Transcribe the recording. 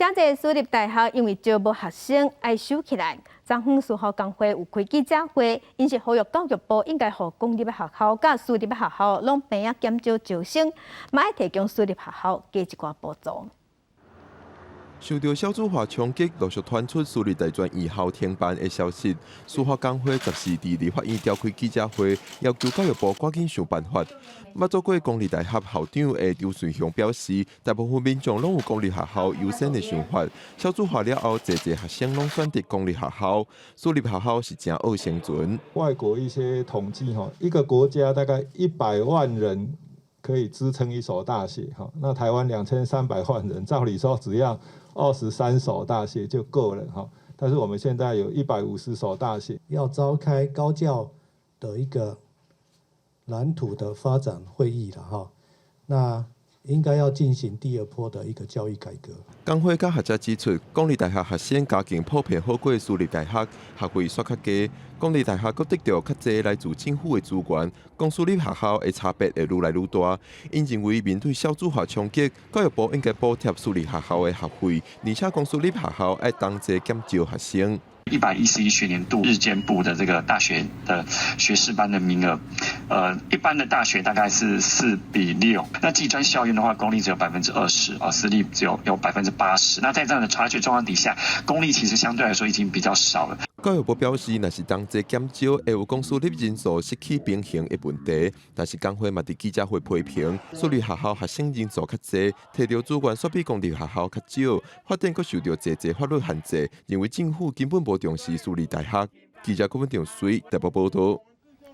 誠濟私立大學因為招無學生愛收起來。昨昏私校工會有開記者會，𪜶是呼籲教育部應該予公立的學校佮私立的學校攏平仔減少招生，嘛愛提供私立學校加一寡補助。受著少子化衝擊，陸續傳出私立大專院校停辦的消息。私校工會十四佇立法院召開記者會，要求教育部趕緊想辦法。捌做過公立大學校長的張瑞雄表示，大部分民眾攏有公立學校優先的想法。少子化了後，濟濟學生攏選擇公立學校，私立學校是誠惡生存。外國一些統計，吼，一個國家大概100萬人可以支撐一所大學，哈，那台灣2300萬人，照理說只要23所大學就夠了，哈，但是我們現在有150所大學。要召開高教的一個藍圖的發展會議了，哈，那應該要進行第二波的一個教育改革。工會佮學者指出，公立大學學生家境普遍好過私立大學，學費煞較低。公立大學閣得著較濟來自政府的資源，公私立學校的差別會愈來愈大。𪜶認為面對少子化衝擊，教育部應該補貼私立學校的學費，而且公私立學校愛同齊減招學生。 111學年度日間部的這個大學的學士班的名額，一般的大學大概是4比6，那技專校院的話，公立只有20%啊，私立只有80%。那在這樣的差距狀況底下，公立其實相對來說已經比較少了。教育部表示，若是同齊減招，會有公私立人數失去平衡的問題。但是工會嘛佇記者會批評，私立學校學生人數較濟，提著資源煞比公立學校較少，發展閣受著濟濟法律限制，認為政府根本無重視私立大學。記者郭文長水台北報導。